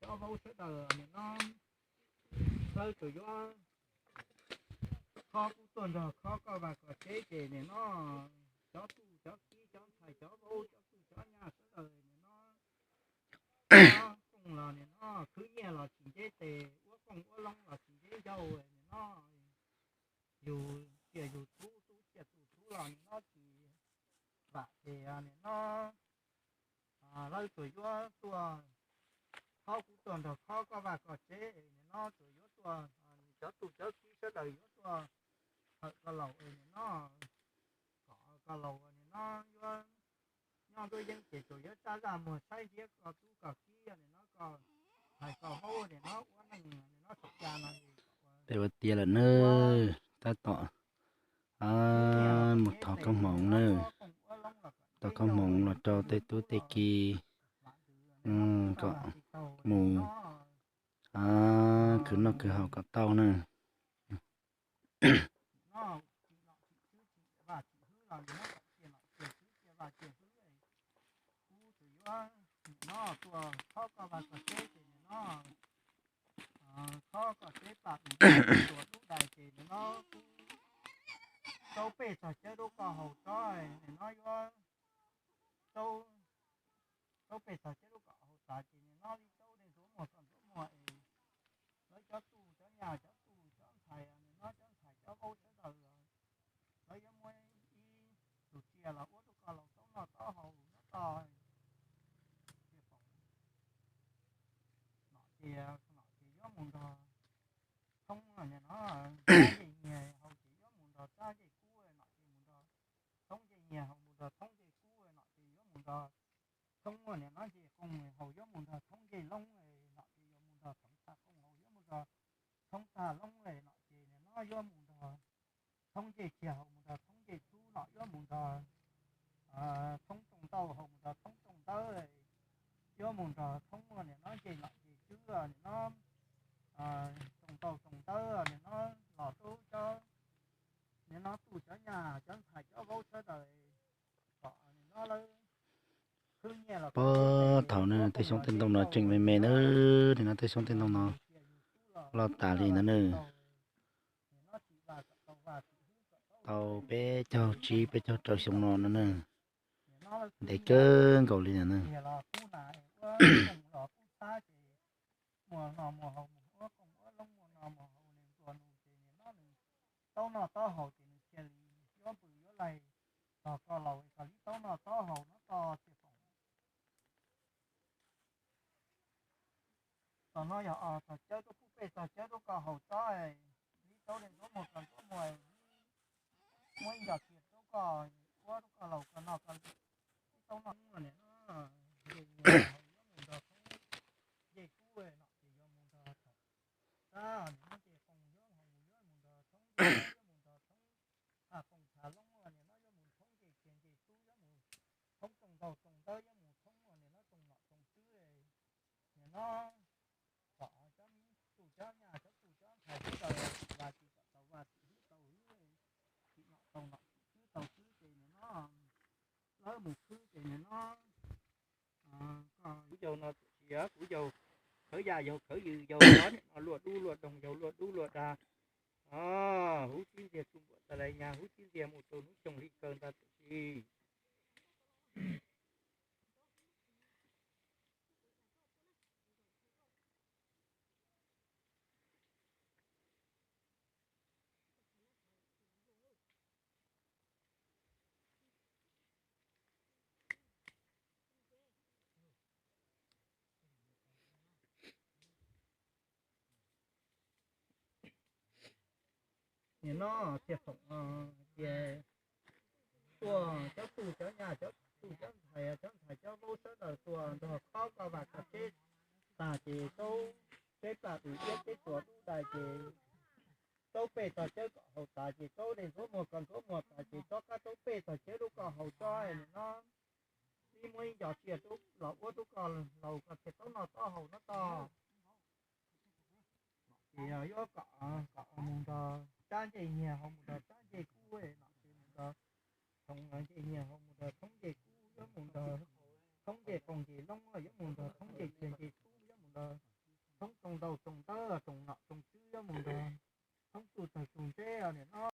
cov vaub sawv daws nim no, lawv tsuas yuav khob kub tuaj nrog khob koj vaj koj tsev ces nim no cov tub cov kiv cov ntxhais cov vaub cov tub cov nyab sawv daws nim no, ua qoob los nim no khwv nyiaj los tsis nce tes, ua qoob ua loo los tsis nce ncauj nim no, yus cia yus txhuv, tub cia tus txhuv los nim no tsis vam ces nim no lawv tsuas yuav tuaj khob kub tuaj nrog khob koj vaj koj tsev nim no tsuas yuav tuaj, cov tub cov kiv sawv daws yuav tuaj hawm koj laus nim no, kom koj laus nim no yuav nyob nruab yeeb ces tsuas yuav rab zaj muag saib ntsia koj tub koj kiv nim no koj ntxhais koj vaub nim no ua neej nim no thaum cas no. Peb ua tiav lawm nawb, tab tom mus thov koob hmoov nawb, thov koob hmoov los rau tej tub tej kiv kom mus khwv noj khwv haus kom tau nawb. Khob koj vaj koj tsev ces nim no, khob koj tsev pam mus tuaj lub dais ces nim no kuv rau pej txog cawv rau koj haus tso, nim no yuav rau pej txog cawv rau koj haus tas ces nim no li rau dej ntxuav muag koj ntxuav muag es lawv cov tub cov nyab cov tub cov ntxhais nim no cov ntxhais cov vaub sawv daws lawv yuav muab ib tug tsiaj los ua rau koj laus taub noj taub haus nyob toj. Nom ces, nom ces yuav mus nrog thoob no, ncej nyiag haus ces yuav mus nrog rab ncej kub, nom ces mus nrog thoob ncej nyiag haus mus nrog thoob ncej kub, nom ces yuav mus nrog thoob nim no ncej qoos haus yuav mus nrog thoob ncej loob, nom ces yuav mus nrog thoob tag qoos haus yuav mus nrog thoob tag loob, nom ces nim no yuav mus nrog thoob ncej txiag haus mus nrog thoob ncej txhub, nom yuav mus nrog thoob rooj ntau haus mus nrog thoob rooj ntawd, yuav mus nrog thoob nim no ncej nom ncej tswb nim no, rooj ntau rooj ntawd nim no los rau cov nim no tub cov nyab cov ntxhais cov vaub sawv daws kom nim no lawv khwv nyiaj los. Puag thaum no tej xyoob tej ntoo no tseem me me nawb, nim no tej xyoob tej ntoo no loj tas li ntawd nawb. Tau peb caug tsib peb caug rau xyoo no no nawb, ntev kawg nkaus li ntawd nawb. Taub noj taub haus ces nws thiaj li yuav pw yuav laig tog koj laus kom li taub noj taub haus no toj thiaj foom. Tom no yog tog cawv rau kuv pej tog cawv rau koj haus tsob, li rau dej ntxuav muag koj ntxuav muag, muab ib nco tsiaj rau koj ua rau koj laus koj noj koj li taub noj nim no, ncej nyiag haus yuav mus nrog thoob ncej kub, nom ces yuav mus nrog thoob, nim no ncej qoos yuav haus yuav mus nrog thoob ncej yuav mus nrog thoob tag qoos tag loob, nim no yuav mus thoob ncej txiag ncej txhub yuav mus thoob rooj ntau rooj ntawd yuav mus thoob nim no rooj nom rooj tswb, nim no kom cov tub cov nyab cov tub cov ntxhais sawv daws vaj tsis kom tau vaj tsis hlub tau hlub, tsis nom tau nom tsis tswb tau tswb ces nim no lawv mus khwb ces nim no kuv yau no tiam sis kuv yau khawv yaj yau khawv yws yau cov niam no luaj dub luaj doog yau luaj dub luaj dag. Huv tib ntxiag tsuj npuam tas lais nyag huv tib ntxiag mus rau hnub xyoo hli kaw ntag tiam sis Nim no thiaj foom tias tuaj cov tub cov nyab cov tub cov ntxhais cov ntxhais cov vaub sawv daws tuaj nrog khob koj vaj koj tsev tas ces rau tsev paj tus iab tsev tuam dub dais ces rau pej tog cawv kom haus tas ces rau dej ntxuav muag koj ntxuav muag tas ces rov qab rau pej tog cawv rau koj haus tso nim no, ib muab ib nco tsiaj rau los ua rau koj laus koj thiaj tau noj tau haus no tog. Ces yuav kom, kom mus nrog rab ncej nyiag haus mus nrog rab ncej kub no ces mus nrog thoob ncej nyiag haus mus nrog thoob ncej kub yuav mus nrog thoob ncej qoos ncej loob yuav mus nrog thoob ncej txiag ncej txhub yuav mus nrog txhoob tsoo ntaug tsoo ntawv tsoo nom tsoo tswb mus nrog